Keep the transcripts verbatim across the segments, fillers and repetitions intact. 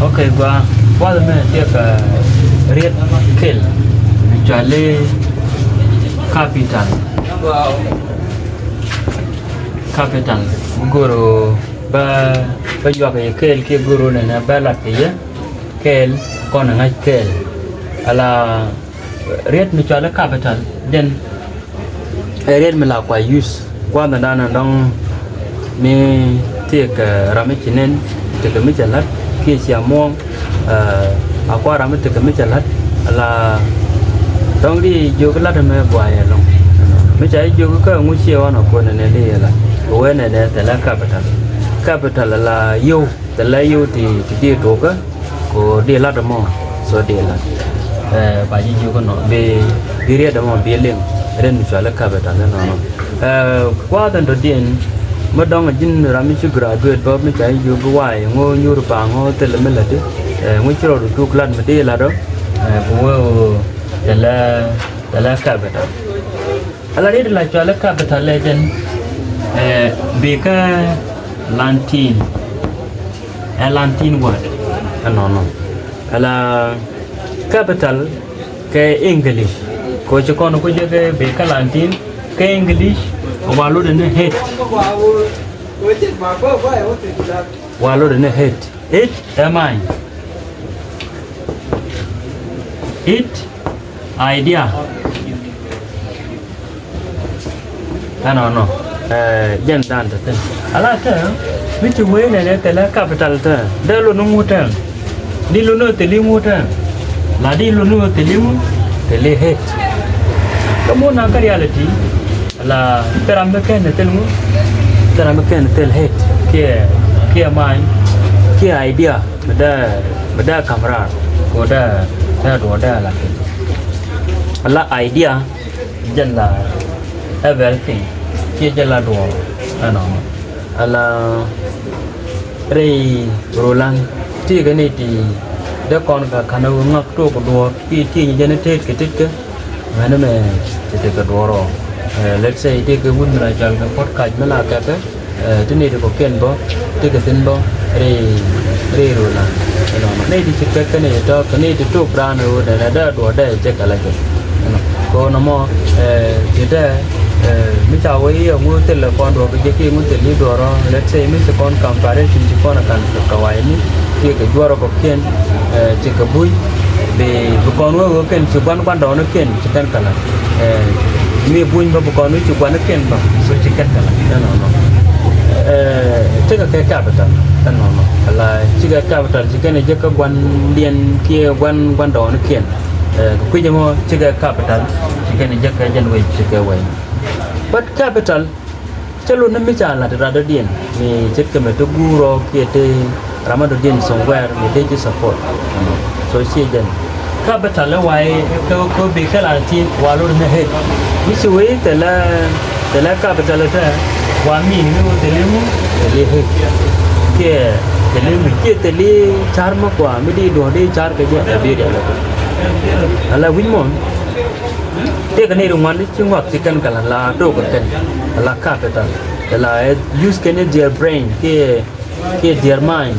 Ok, gua, gua̱th mɛ tiɛk riet kɛl mi cuali capital. Capital mi goro bä, bä yuak yɛ kɛl kiɛ goro nɛnɛ bä lat kɛ yɛ kɛl kɔn ŋa̱c kɛl. Ala riet mi cuali capital jɛn ɛ riet mi la kua use. Gua̱ndhɛ dan dɔ̱ŋ mi tëëk ram mi ci nen, tëëk mi cɛ la̱t kiɛ cia muɔ̱ɔ̱ŋ. A kua ram mi tëëk mi cɛ la̱t ala dɔ̱ŋ di jiök la̱t mɛ guayɛ lɔ̱ŋ. Mi ca jiök kä ŋu ciɛ ɣɔn a kuɔn nɛ di yɛ la̱t wee nɛ dɛ thɛlɛ capital. Capital ala yio̱w. Thilɛ yio̱w ti, ti di tuukä ko di lat mɔ. So di lat. Ɛ, ba ji̱ jiök nɔ bi, bi riet mɔ bi liŋ. Ren mi cuali capital nɔnɔ. Ɛ, gua̱a̱th ɛn tɔ̱diɛn mi dɔ̱ŋ ji̱n ram mi ci graduate bä mi ca ji̱ jiök bi wa̱a̱ iŋo nyuur pa̱a̱ŋ ɔ thilɛ mi läti. Ɛ, ŋu ci rɔɔdu tuk lat mi di lat ɔ. Ɛ, bi wee ɣöö thilɛ, thilɛ capital. Ala riet la cuali capital ɛ jɛn, ɛ, bi kä Latin, ɛ Latin word. Ɛnɔnɔ. Ala capital kɛ English. Ko ci kɔn ku jɛ kɛ bi kä Latin kɛ English. Wa lotdɛ ni head. Wa lotdɛ ni head. Head ɛ mind. Head idea. Ɛnɔnɔ. Ɛ, jɛn dan te thi̱n. Ala te mi ci wee nɛnɛ thilɛ capital te. Dee luni ŋut te. Di luni thili ŋut te. La di luni thili ŋut. Thili head. Kä mun na kä reality. La thil ram mi ken thil ŋu. Thil ram mi ken thil head. Kiɛ, kiɛ mind. Kiɛ idea. Mi dee, mi dee kam raar. Ko dee, dee duɔ dee la ken. Ala idea. Jɛ la everything. Kiɛ jɛ la duɔɔr. Ɛnɔ. Ala rɛy rulan. Ti kɛ ni ti dee kɔn ka kanɛ wä ŋak tok duɔɔr. Kiɛ ti ni jɛ ni tet kɛ tet kɛ. Mɛn mɛ ti ti kɛ duɔɔr ɔ. Ɛ, let's say ti kɛ wut mi la jɔl kɛ podcast mi la kɛ kɛ. Ɛ, ti nɛy ti kɔ̱kiɛn bä, ti kɛ thi̱n bä, rɛy, rɛy rööla. Ɛnɔnɔ. Nɛy ti ci kɛ kɛn i̱ tɔ̱, kɛ nɛy ti tok raan ɛ ɣöö nɛnɛ dee duɔ̱ɔ̱r dee jek ala jek. Ɛnɔ. Kɛ ɣöö nɔmɔ, ɛ, ti dee, ɛ, mi ca wee i̱ ɛŋu thilɛ kɔn duɔ̱ɔ̱r kɛ jek kiɛ ŋu thil i̱ duɔ̱ɔ̱r ɔ, let's say, mi ci kɔn comparison ci kɔn ɛ ka̱n kɛ kawayni, kiɛ kɛ juɔ̱ɔ̱r ɛ kɔ̱kiɛn, ɛ, ci kɛ buy, bi, bi kɔn wee ɣöö kɛn ci gua̱n gua̱ndɔɔŋnikiɛn ci kɛn kɛ la̱t. Ɛ, mi buny bä bi kɔn wi̱c ci gua̱nikiɛn bä, so ci kɛn kɛ la̱t. Ɛnɔnɔ. Ɛ, tekɛ kɛ capital. Ɛnɔnɔ. Ala cikɛ capital ci kɛn jek kä gua̱ndiɛn kiɛ gua̱n, gua̱ndɔɔŋnikiɛn. Ɛ, kɛ kui̱c ɛmɔ cikɛ capital ci kɛn jek kä jɛn wec cikɛ wec. But capital Cä lotni mi ca la̱t radɔ̱diɛn mi ce̱tkɛ mɛ te guur ɔ kiɛ te ramadɔ̱diɛn somewhere mi te ci support. So ciɛ jɛn. Capital ɛ wa̱i̱ kä, kä bi kä la ti wa lotni head. Mi ci wee thilɛ, thilɛ capital ɛ te wa mi ni wä thilɛ mu, thilɛ head. Kiɛ thilɛ mi kiɛ thilɛ car mi kua mi di duɔ̱ɔ̱r di car kɛ jɛ ɛ bi rial ɛ. Ala wi̱c mɔn. Tëëkɛ ni ri ŋuan ci ŋuak ci kɛn kɛ la, la tok kɛ kɛn, la capital, la use kɛn their brain kiɛ, kiɛ their mind.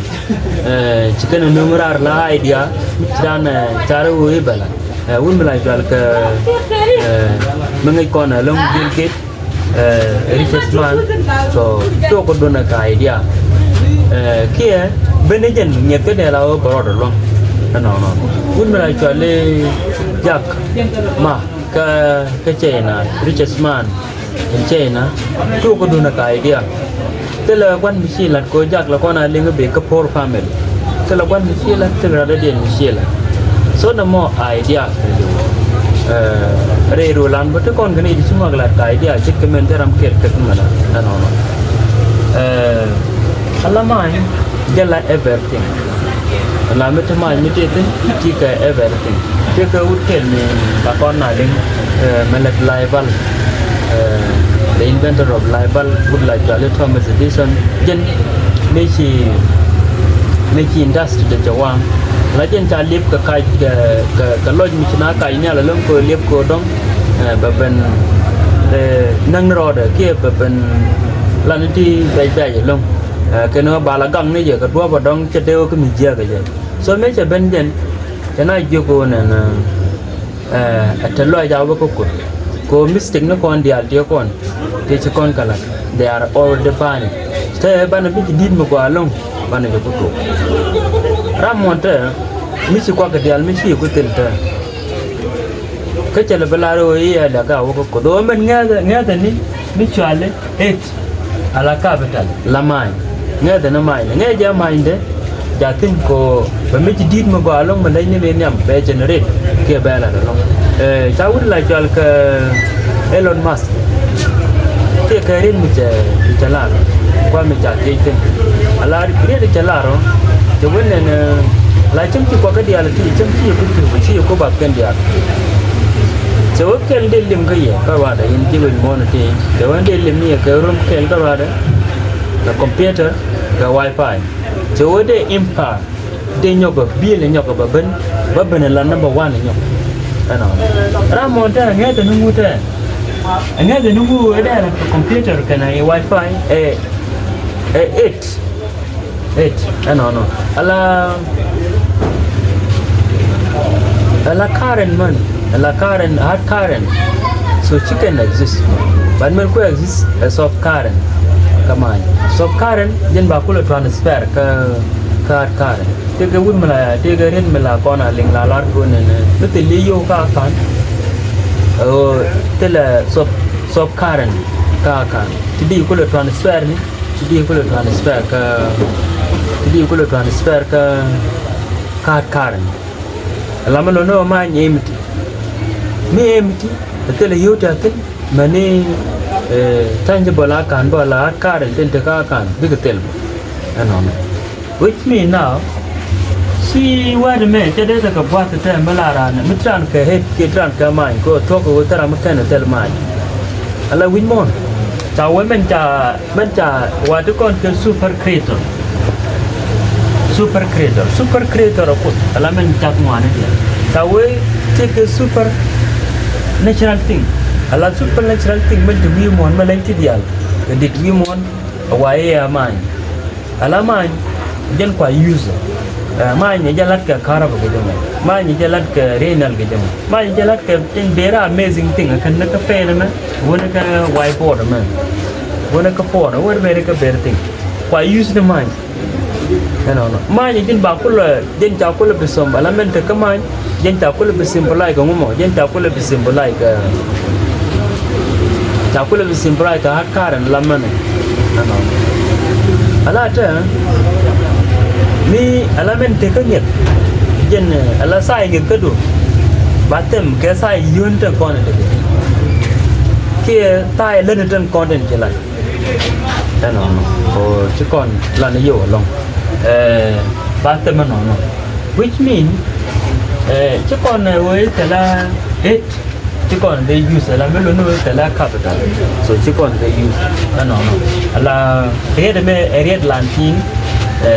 Ɛ, ci kɛn nöŋ raar la idea mi ci ran, ɛ, car wi bɛ la. Ɛ, wun mi la jual kɛ, ɛ, mi ŋic kɔn ɛ loŋ Bill Gates, ɛ, richest man. So tok kɛ dun ɛ ka idea. Ɛ, kiɛ ben ni jɛn ŋiɛth kɛ dee la wä bɛ rɔɔd ɛ luɔ̱ŋ. Ɛnɔnɔ. Wun mi la jual i̱ Jack Ma. Kä, kä China, richest man in China, tuk kɛ dun ɛ ka idea. Thilɛ gua̱n mi ci lat kɛ ɣöö Jack la kɔn a liŋ i̱ bi kä poor family. Thilɛ gua̱n mi ci lat, thilɛ radɔ̱diɛn mi ci lat. So nɔmɔ idea. Ɛ, rɛy ruɔlan bä ti kɔn kɛ ni ti ci ŋuak lat ka idea ce̱tkɛ mɛn te ram kɛl kä ti mɛn a, ɛnɔnɔ. Ɛ, ala ma̱a̱ny jɛ la everything. La mi ti mac mi ti thin ti kɛ everything. Ti kɛ wut kɛl mi ba kɔn na liŋ, ɛ, mɛ lɛ ti light bulb, ɛ, the inventor of light bulb, wut la cuali Thomas Edison. Jɛn mi ci, mi ci industry de jɛ waŋ. La jɛn ca liep kɛ kac kɛ, kɛ, kɛ lɔc mi ci na kac ni ala lɔŋ kɛ liep kɛ dɔŋ, ɛ, bɛ ben, ɛ, näŋ ni rɔɔdɛ kiɛ bɛ ben la ni ti bɛc bɛc lɔŋ. Ɛ, kɛn ɣä ba la gaŋ ni jɛ kɛ duɔ̱ɔ̱p ɛ dɔŋ cɛ dee wä kä mi jiääk ɛ jɛ. So mëë cɛ ben jɛn, cɛ na jiök ɣöö nɛn, eh, ɛ te lɔc a wä kä Kuoth. Kɛ ɣöö mistake ni kɔn diaal tëë kɔn, tëë ci kɔn kɛ la̱t. They are already punished. Te banɛ bi ji̱ di̱t mi gɔaa ɛlɔ̱ŋ, banɛ jɛ ku tuɔɔk. Ram mɔ te, mi ci kuak kɛ diaal, mi ci ku thil te. Kä cɛ lɛ bi lar ɣöö i̱ ɛ lɛ ka wä kä Kuoth. Ɣöö mɛn ŋɛ̈thɛ, ŋɛ̈thɛ ni, mi cɔalɛ hate. Ala capital, la ma̱a̱ny. Ŋɛ̈thɛ ni ma̱a̱ny, ŋɛ̈thɛ jɛ ma̱a̱nydɛ. Ja thi̱n kɛ ɣöö bɛ mi ci di̱t mi gɔaa ɛlɔ̱ŋ mi leny ni mi nhiam bɛ generate kiɛ bɛ lat ɛlɔ̱ŋ. Eh, ca wut la cɔal kɛ Elon Musk. Kiɛ kɛ riet mi cɛ, mi cɛ lar. Kua̱ mi ca thiec thi̱n. Ala riet cɛ lar ɔ. Cɛ wee nɛn, eh, la cäŋ ci kuakä diaal ti, cäŋ ci yɛ ku thi̱n, ci yɛ ku bath kɛn diaal. Cɛ wee kɛl dee lim kä yɛ, kä ruaadɛ, yɛn ji̱ wec muɔ̱ɔ̱n ti. Cɛ wee dee lim ni yɛ kɛ rum kɛl kä ruaadɛ. Kɛ computer, kɛ wifi. Cɛ wee dee impact. Dee nyɔk ɛ bill nyɔk ɛ bä ben, bä ben ɛ la number one nyɔk. Ɛnɔ. Ram mɔ te ŋɛth ni ŋu te. Ŋɛth ni ŋu ɛ dee la computer kɛnɛ wifi ɛ, ɛ eight. Eight. Ɛnɔ nɔ. Ala, ala current man. Ala current, hard current. So ci kɛn exist. But mɛn ku exist ɛ soft current. Kä ma̱a̱ny. Soft current jɛn ba kulɛ transfer kä, kä hard current. Tëëkɛ wut mi la, tëëkɛ riet mi la kɔn a liŋ la lar kɛ ɣöö nɛn, mi thil i̱ yio̱w kä Akan. Ɛ ɣöö thilɛ soft, soft current kä Akan. Ti di kulɛ transfer ni, ti di kulɛ transfer kä, ti di kulɛ transfer kä, kä hard current. Ɛ la mi lo̱n ni ɣöö ma̱a̱ny empty. Mi empty, ɛ thilɛ yio̱w ti a thil. Mɛni, eh, tangible Akan bä la hard current tin te kä Akan bikɛ thil bä. Ɛnɔnɔ. Which mean now, ci word mɛ cɛ dee tekɛ buath tɛ mi la ran, mi tran kɛ hate kiɛ tran kɛ ma̱a̱ny kɛ ɣöö thuɔ̱k kɛ ɣöö thil ram mi kɛn thil ma̱a̱ny. Ala wi̱c muɔ̱ɔ̱n. Ca wee mɛn ca Mɛn ca wa ti kɔn kɛ super creator. Super creator. Super creator a Kuoth. Ala mɛn ca ŋuani diɛ. Ca wee ti kɛ super natural thing. Ala super natural thing mɛn ti wi̱i̱ muɔ̱ɔ̱n mɛ leny ti diaal. Kɛ dit wi̱i̱ muɔ̱ɔ̱n. A wa i̱ a ma̱a̱ny. Ala ma̱a̱ny. Jɛn kua use. Eh, ma̱a̱ny jɛ lat kɛ karabä kɛ jɛ mɛ. Ma̱a̱ny jɛ lat kɛ renal kɛ jɛ mɛ. Ma̱a̱ny jɛ lat kɛ tin very amazing thing. Kɛ ni kɛ pen mɛ. Wä ni kɛ whiteboard mɛ. Wä ni kɛ pon. Wä ni very kɛ very thing. Kua use ni ma̱a̱ny. Ɛnɔnɔ. Ma̱a̱ny jin ba kulɛ, jin ca kulɛ bi symbol. Ala mɛn te kä ma̱a̱ny. Jɛn ca kulɛ bi symbolize kɛ ŋumɔ, jɛn ca kulɛ bi symbolize kɛ, ca kulɛ bi symbolize kɛ hard current la mɛnɛ. Ɛnɔ. Ala tɛ, mi ala mɛn tekɛ ŋi̱eth, jɛn, ala tha̱a̱ ŋi̱eth kädu, ba thɛm kɛ tha̱a̱ yio̱n tin kɔn in tekɛ. Kiɛ tha̱a̱ lät tin kɔn in ci la. Ɛnɔnɔ. Ko ci kɔn lan yio̱w ɛlɔ̱ŋ. Ɛ, ba thɛm ɛnɔnɔ. Which mean, ɛ, ci kɔn ɛ wee thilɛ hate, ci kɔn dee use, ala mi luni wee thilɛ capital. So ci kɔn dee use. Ɛnɔnɔ. Ala hate mɛ ɛ hate lan tin, ɛ,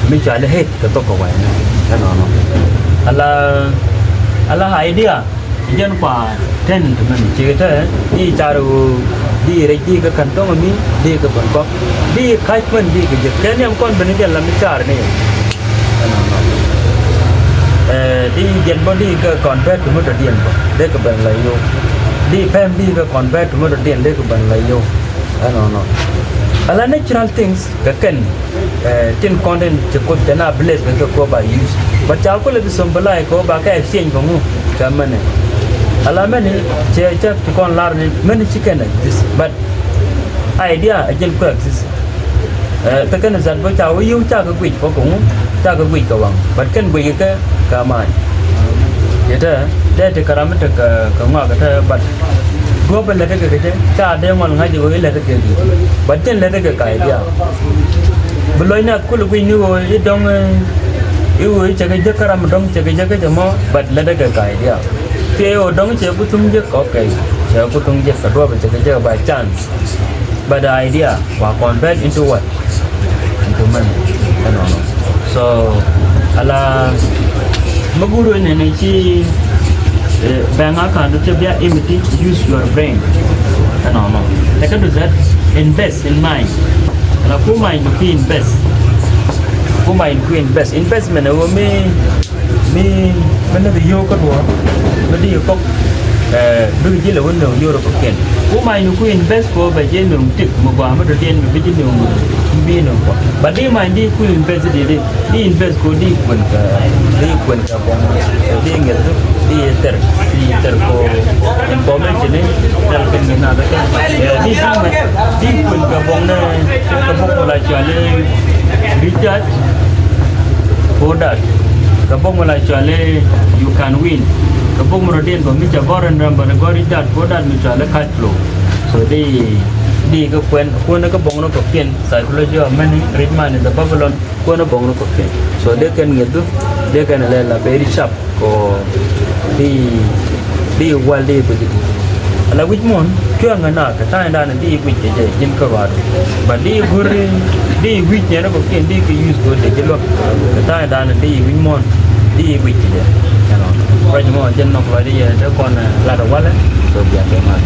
mi cɔali hate kɛ thok kɛ wa̱i̱. Ɛnɔnɔ. Ala, ala idea. Jɛn kua tɛn ti mɛn cikɛ tɛ di car ɣöö di rɛc di kɛ kän thɔŋ mi di kɛ ben kɔk di ka̱c mɛn di kɛ jek kɛ niɛm kɔn ben jɛn la mi car ni. Ɛnɔnɔ. Ɛ, di jɛn bä di kɛ kɔn bɛ tumä tɔ diɛn bä di kɛ ben la yio̱w. Di pɛm di kɛ kɔn bɛ tumä tɔ diɛn di kɛ ben la yio̱w. Ɛnɔnɔ. Ala natural things kɛ kɛn, ɛ, tin kɔn tin ci Kuoth cɛ na bless kɛ kɛ Kuoth ba use. But ca kulɛ bi symbolize kɛ ba kɛ exchange kɛ ŋu kɛ mɛni. Ala mɛni cɛ cɛ ti kɔn lar ni mɛni ci kɛn exist. But idea ɛ jɛn ku exist. Ɛ, kɛ kɛn zat bä ca wä yiw ca kɛ guic bä kɛ ŋu ca kɛ guic kɛ waŋ. But kɛn guic kɛ kɛ ma̱a̱ny. Yetɛ, tɛ ti kɛ ram mi tekɛ, kɛ ŋɔak tɛ, but duɔ̱p in lät kɛ kɛ cɛ, ca dee ŋuan ŋa̱c ɣöö i̱ lät kɛ kɛ. But cin lät kɛ ka idea. Bi lɔc nath kulɛ guic ni ɣöö i̱ dɔ̱ŋ, i̱ ɣöö i̱ cɛ kɛ jek kä ram dɔ̱ŋ cɛ kɛ jek kä cɛ mɔ, but lät kɛ ka idea. Kiɛ ɣöö dɔ̱ŋ cɛ ku thuŋ jek, okay. Cɛ ku thuŋ jek kɛ duɔ̱p cɛ kɛ jek by chance. But the idea wa convert into what? Into money. Ɛnɔnɔ. So ala mi guru nɛnɛ ci, eh, bɛŋ a kan du ti bia imiti use your brain. Ɛnɔnɔ. Tɛkɛ du that invest in mind. Ala ku mind du ki invest. Ku ma in ku invest, investment ɛ ɣöö mi, mi, mi ni kɛ yio̱w kä duɔ̱ɔ̱r mi di kɔk, ɛ, bikɛ ji̱ lɛ wä nööŋ yio̱w rɔ kɔkiɛn. Ku ma in ku invest kɛ ɣöö bɛ ji̱ nööŋ tik mi gɔaa mi dɔ̱diɛn mi bi ji̱ nööŋ mi bi nööŋ kɔ. But di ma in di ku invest di di, di invest kɛ ɣöö di kuɛn kɛ, di kuɛn kɛ buɔ̱ŋ, di ŋi̱eth, di thɛr, di thɛr kɛ information ni thɛr kɛ ŋi̱eth na dɔ̱diɛn. Ɛ, di, di, di kuɛn kɛ buɔ̱ŋ ni kɛ bok mi la cɔal i̱ Richard Kodat, kɛ bok mi la cɔal i̱ You Can Win, kɛ bok mi rɔ̱diɛn bä mi cɛ gɔ̱r in rɛm bä ni gɔ̱r Richard Kodat mi cɔal i̱ Cash Flow. So di, di kɛ kuɛn, kuɛn kɛ buɔ̱ŋ ni kɔkiɛn, Psychology of Money, Rich Man in the Babylon, kuɛn kɛ buɔ̱ŋ ni kɔkiɛn. So di kɛn ŋi̱eth du, di kɛn lɛ la very sharp. Kɔ di, di wal di guic di. Ala wi̱c muɔ̱n cuɛ ŋä na kɛ ta̱a̱ in da̱a̱n di guic kɛ jɛ ji̱n kä ruaadu. But di go̱ri, di wi̱c nyɛn kɔ kiɛn di kɛ use kɔ di ji̱ luäk kɛ ta̱a̱ in da̱a̱n di wi̱c muɔ̱n di guic kɛ jɛ. Ɛnɔ ruac muɔ̱n jɛn nɔk ruac di yɛ dee kɔn, ɛ, lat walɛ. So bia kɛ man.